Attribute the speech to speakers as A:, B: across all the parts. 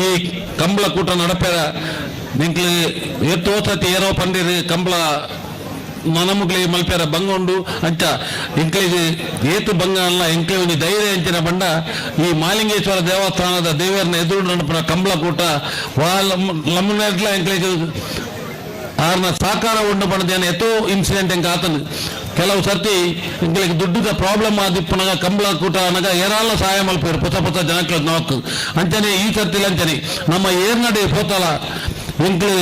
A: ಈ ಕಂಬಳ ಕೂಟ ನಡಪೆರ ನಿಂಕ್ಲು ಏತೋ ಸತಿ ಏರೋ ಪಂಡಿರು ಕಂಬಳ ನನಮುಗ್ಲಿ ಮಲ್ಪೆರ ಬಂಗ ಉಂಡು. ಅಂಚ ಎಂಕ್ಲಿಗ್ ಏತು ಬಂಗ ಅಲ್ಲ, ಎಂಕ್ಲೆ ಒಂಜಿ ಧೈರ್ಯ ಅಂಚಿನ ಬಂಡ ಈ ಮಾಲಿಂಗೇಶ್ವರ ದೇವಸ್ಥಾನದ ದೇವರನ್ನ ಎದುರು ನಡಪುನ ಕಂಬಳ ಕೂಟ ವಾಲ್ ಲಮ್ಮನೆಡ್ಲ ಎಂಕ್ಲಿಗ್ ಆರ್ನ ಸಹಕಾರ ಉಂಡು ಪಂಡದೇನ ಎತ್ತೋ ಇನ್ಸಿಡೆಂಟ್ ಎಂಕ ಆತನು. ಕೆಲವು ಸರ್ತಿ ಎಂಕ್ಲಿಗ್ ದುಡ್ಡುದ ಪ್ರಾಬ್ಲಮ್ ಆದಿಪ್ಪುನಗ ಕಂಬಳ ಕೂಟ ಅನಗ ಏರಾಲ ಸಹಾಯ ಮಲ್ಪೇರು ಪೊಸ ಪೊಸ ಜನಕ್ಲ ನಮಕ್. ಅಂಚನೆ ಈ ಸರ್ತಿಲ ಅಂಚನೆ ನಮ್ಮ ಏರ್ನಡೆ ಪೋತಲ ಎಂಕ್ಲು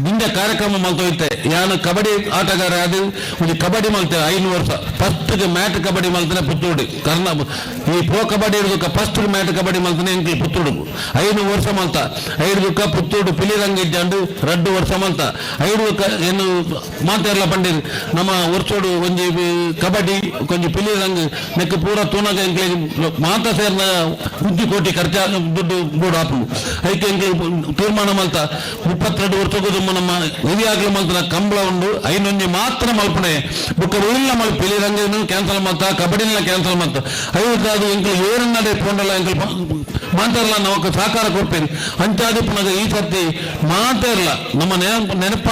A: ದಿಂಜ ಕಾರ್ಯಕ್ರಮ ಮಲ್ತೋಯ್ತೆ. ಯಾನು ಕಬಡ್ಡಿ ಆಟಗಾರ, ಅದು ಒಂಜಿ ಕಬಡ್ಡಿ ಮಲ್ತೆ 5 ವರ್ಷ. ಫಸ್ಟ್ ಮ್ಯಾಟ್ ಕಬಡ್ಡಿ ಮಲ್ತನೆ ಪುತ್ತೂರು ಕರ್ನ. ಈ ಪ್ರೊ ಕಬಡ್ಡಿ ಹಿಡಿದು ಫಸ್ಟ್ ಮ್ಯಾಟ್ ಕಬಡ್ಡಿ ಮಲ್ತನೆ ಎಂಕ್ಲು ಪುತ್ತೂರು. 5 ವರ್ಷ ಮಲ್ತ. ಐದು ಬುಕ್ಕ ಪುತ್ತೂರು ಪಿಲಿರಂಗ ಇಜ್ಜಾಂಡು 2 ವರ್ಷ ಮಲ್ತ. ಐದು ಬುಕ್ಕ ಏನು ಮಾತೆರ್ಲ ಪಂಡಿರು ನಮ್ಮ ವರ್ಷೋಡು ಒಂಜಿ ಕಬಡ್ಡಿ, ಒಂಜಿ ಪಿಲಿರಂಗ್ ನೆಕ್ ಪೂರ ತೂನಗ ಎಂಕ್ಲೆಗ್ ಮಾತ ಸೇರ್ನ 1 ಕೋಟಿ ಖರ್ಚ ದುಡ್ಡು ಬೋಡು ಆಪುಂಡು. ಐಕೆ ಎಂಕ್ಲೆ ತೀರ್ಮಾನ ಮಲ್ತ, 32 ವರ್ಷಕ್ಕೂ ನಮ್ಮ ಹಿರಿಯಾಗ್ಲು ಮಲ್ತನ ಕಂಬಳ ಉಂಡು, ಐನೊಂಜಿ ಮಾತ್ರ ಮಲ್ಪಣೆ, ಬುಕ್ಕ ಉಲ್ಲ ಮಲ್ ಪಿಲಿರಂಗ ಕ್ಯಾನ್ಸಲ್ ಮಲ್ತ, ಕಬಡ್ಡಿನ ಕ್ಯಾನ್ಸಲ್ ಮಲ್ತ. ಐವತ್ತು ಅದು ಎಂಕ್ಲು ಏರನ್ನಡೆ ಪೋಂಡಲ ಎಂಕ್ಲು ಮಾತಾರಲ್ಲ ನಮಕ್ ಸಹಕಾರ ಕೊಡ್ಪೇರಿ. ಅಂಚಾದಿ ಪುನಗ ಈ ಸರ್ತಿ ಮಾತೇ ಇರಲ್ಲ, ನಮ್ಮ ನೆನಪ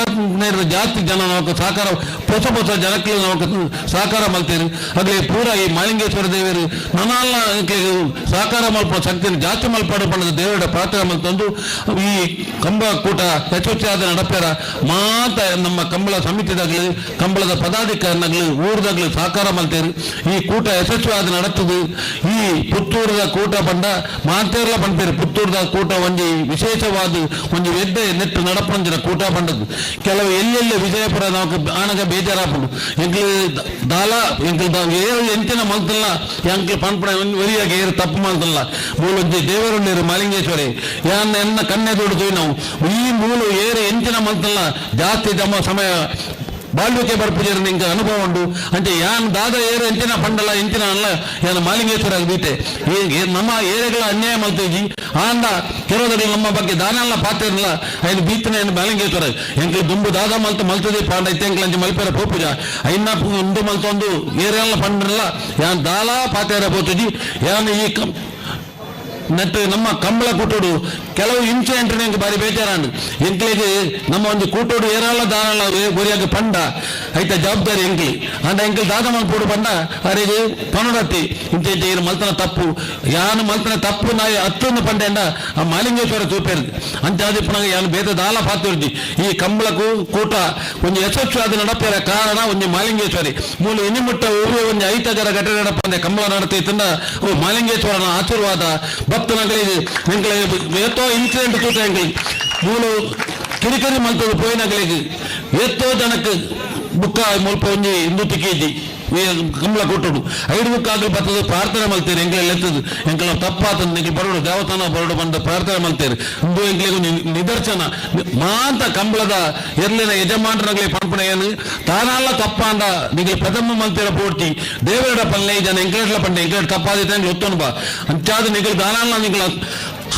A: ಜಾಸ್ತಿ ಜನ ನಮಕ್ ಸಹಕಾರ, ಹೊಸ ಹೊಸ ಜನಕ್ಕೆ ನಮಕ್ ಸಹಕಾರ ಮಲ್ತೇರಿ. ಅಗ್ಲೆ ಪೂರ ಈ ಮಾಲಿಂಗೇಶ್ವರ ದೇವರು ನನಾಲ್ನ ಸಹಕಾರ ಮಲ್ಪ ಶಕ್ತಿಯನ್ನು ಜಾಸ್ತಿ ಮಲ್ಪಾಡು ಪಂಡದ ದೇವರ ಪ್ರಾರ್ಥನೆ ಮಲ್ತಂದು, ಈ ಕಂಬ ಕೂಟ ಯಶಸ್ವಿಯಾದ ನಡಪೇರ ಮಾತ ನಮ್ಮ ಕಂಬಳ ಸಮಿತಿದಾಗಲಿ, ಕಂಬಳದ ಪದಾಧಿಕಾರಿನಾಗಲಿ, ಊರ್ದಾಗ್ಲಿ ಸಹಕಾರ ಮಲ್ತೇರಿ. ಈ ಕೂಟ ಯಶಸ್ವಿಯಾದ ನಡತದು. ಈ ಪುತ್ತೂರದ ಕೂಟ ಪಂಡ ಮಾತೇರ್ಲ ಪಂಪೇರು, ಪುತ್ತೂರದ ಕೂಟ ಒಂಜಿ ವಿಶೇಷವಾದ ಒಂಜಿ ಎಡ್ಡೆ ನೆಟ್ಟು ನಡಪಂಜಿನ ಕೂಟ ಪಂಡದು. ಕೆಲವು ಎಲ್ಲೆಲ್ಲ ವಿಜಯಪುರ ನಾವು ಆನಗ ಬೇಜಾರಾಪುಂಡು. ಎಂಕ್ಲು ದಾಲ ಎಂಕ್ಲು ಏರು ಎಂಚಿನ ಮಲ್ತಲ್ಲ, ಎಂಕ್ಲು ಪನ್ಪಣ ಒರಿಯಾಗ ಏರು ತಪ್ಪು ಮಲ್ತಲ್ಲ. ಮೂಲೊಂಜಿ ದೇವರುಳ್ಳೇರು ಮಾಲಿಂಗೇಶ್ವರಿ ಯಾನ್ ಎನ್ನ ಕಣ್ಣೆ ದುಡ್ದು ನಾವು ಈ ಮೂಲು ಏರು ಎಂಚಿನ ಮಲ್ತಲ್ಲ ಜಾಸ್ತಿ ಜಮ ಸಮಯ ಬಾಳ್ವಿಕೆ ಬರ್ಪುಜೇರು ನಿಂಗೆ ಅನುಭವ ಉಂಡು. ಅಂಚೆ ಯಾನ್ ದಾದ ಏರು ಎಂಚಿನ ಪಂಡಲ ಎಂಚಿನ ಅಲ್ಲ, ಯಾನ್ ಮಾಲಿಂಗೇಶ್ವರ ಬೀತೆ ನಮ್ಮ ಏರೆಗಳ ಅನ್ಯಾಯ ಮಲ್ತೇಜಿ. ಆಂಡ ಕೆಲವದಲ್ಲಿ ನಮ್ಮ ಬಗ್ಗೆ ದಾನೆಲ್ಲ ಪಾತಿರಲ್ಲ, ಐನು ಬೀತನೆ ಏನು ಮಾಲಿಂಗೇಶ್ವರ. ಎಂಕ್ಲು ದುಂಬು ದಾದ ಮಲ್ತ ಮಲ್ತದೆ ಪಾಂಡ ಇತ್ತೆ ಎಂಕ್ಲು ಅಂಚೆ ಮಲ್ಪೆರ ಪೋಪುಜ. ಐನ ಉಂಡು ಮಲ್ತೊಂದು ಏರೆಲ್ಲ ಪಂಡಲ್ಲ, ಯಾನ್ ದಾಲ ಪಾತೇರ ಪೋತುಜಿ. ಯಾನ್ ಈ ನೆಟ್ಟು ನಮ್ಮ ಕಂಬಳ ಕೂಟೋಡು ಕೆಲವು ಇನ್ಸಿಡೆಂಟ್ ಎಂಕ್ ಬಾರಿ ಬೇಜಾರಾಂಡ್. ಎಂಕ್ಲೆಗ್ ನಮ್ಮ ಒಂದು ಕೂಟೋಡು ಏರಾಲ ದಾನಲ ಒರಿಯಾಗ ಪಂಡ ಐತ ಜವಾಬ್ದಾರಿ ಎಂಕ್ಲಿ. ಅಂಡ ಎಂಕ್ಲು ದಾದ ಮಲ್ಪೋಡು ಪಂಡ ಅರೆಗೆ ಪನಡತ್ತಿ ಇಂಚ ಇಂಚ ಏನು ಮಲ್ತನ ತಪ್ಪು, ಯಾನು ಮಲ್ತನ ತಪ್ಪು ನಾಯಿ ಹತ್ತೊಂದು ಪಂಡೆಂಡ ಆ ಮಾಲಿಂಗೇಶ್ವರ ತೂಪೇರು. ಅಂಚಾದಿ ಪುನಗ ಯಾನು ಬೇತ ದಾಲ ಪಾತಿರ್ಜಿ. ಈ ಕಂಬಳಕು ಕೂಟ ಒಂಜಿ ಯಶಸ್ವಿ ನಡಪೇರ ಕಾರಣ ಒಂಜಿ ಮಾಲಿಂಗೇಶ್ವರಿ. ಮೂಲ ಇನಿಮುಟ್ಟ ಊರು ಒಂಜಿ ಐತಗರ ಘಟನೆ ನಡಪಂದೆ ಕಂಬಳ ನಡತೈತಂದ ಓ ಮಾಲಿಂಗೇಶ್ವರನ ಆಶೀರ್ವಾದ. ಭಕ್ತನಗಳಿಗೆ ಎಂಕ್ಲೆ ಏತೋ ಇನ್ಸಿಡೆಂಟ್ ತೂತ. ಎಂಕ್ಲೆ ಮೂಲು ಕಿರಿಕಿರಿ ಮಲ್ತದ ಪೋಯಿನಗಳಿಗೆ ಏತೋ ಜನಕ್ಕೆ ಬುಕ್ಕ ಮುಲ್ಪ ಒಂಜಿ ಹಿಂದೂ ತಿಕ್ಕೇಜಿ ಕಂಬಳ ಕೊಟ್ಟುಡು. ಐದು ಬುಕ್ಕ ಆಗಲಿ ಬರ್ತದೆ ಪ್ರಾರ್ಥನೆ ಮಲ್ತೇನೆ. ಎಂಕ್ಲೆ ಎತ್ತದು ಎಂಕ್ಲ ತಪ್ಪಾತಂದು ಎಂಕ್ಲೆ ಬರೋಡು, ದೇವಸ್ಥಾನ ಬರೋಡು ಬಂದ ಪ್ರಾರ್ಥನೆ ಮಲ್ತೇನೆ. ಇಂದು ಎಂಕ್ಲೆಗ್ ಒಂಜಿ ನಿದರ್ಶನ. ಮಾಂತ ಕಂಬಳದ ಎರ್ಲಿನ ಯಜಮಾನರಾಗ್ಲಿ ಪನ್ಪುಣ ಏನು, ತಾನಲ್ಲ ತಪ್ಪಾಂಡ ನಿಂಗೆ ಪ್ರಥಮ ಮಲ್ತಿರ ಪೂರ್ತಿ ದೇವರ ಪಲ್ಲೆ ಜನ ಎಂಕ್ಲೇಟ್ಲ ಪಂಡೆ ಎಂಕ್ಲೇಟ್ ತಪ್ಪಾದಿತ್ತೆ ಎಂಕ್ಲೆ ಒತ್ತೊನು ಬಾ. ಅಂಚಾದ ನಿಂಗೆ ದಾನಾಲ ನಿಂಗ್ಲ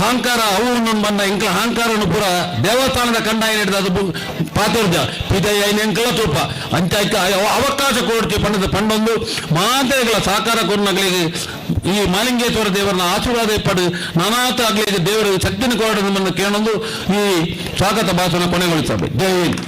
A: ಅಹಂಕಾರ ಅವು ಬಂದ ಎಂಕ್ಲ ಅಹಂಕಾರನು ಪೂರ ದೇವಸ್ಥಾನದ ಕಂಡ ಏನಿಡ್ದು ಅದು ಪಾತಿರ್ಜ ಪಿದೈ ಐನ ಎಂಕ್ಲ ತೂಪ. ಅಂಚಾಯ್ಕ ಅವಕಾಶ ಕೊಡ್ತಿ ಪಂಡದ ಪಂಡೊಂದು ಮಾತೆಗಳ ಸಹಕಾರ ಕೊರ್ನಗಳಿಗೆ ಈ ಮಾಲಿಂಗೇಶ್ವರ ದೇವರನ್ನ ಆಶೀರ್ವಾದ ಇಪ್ಪಡು. ನಾನಾತ ಆಗ್ಲಿ ದೇವರು ಶಕ್ತಿನ ಕೊರಡು ನಿಮ್ಮನ್ನು ಕೇಳೊಂದು ಈ ಸ್ವಾಗತ ಭಾಷಣ ಕೊನೆಗೊಳಿಸಬೇಕು. ಜೈ ಹಿಂದ್.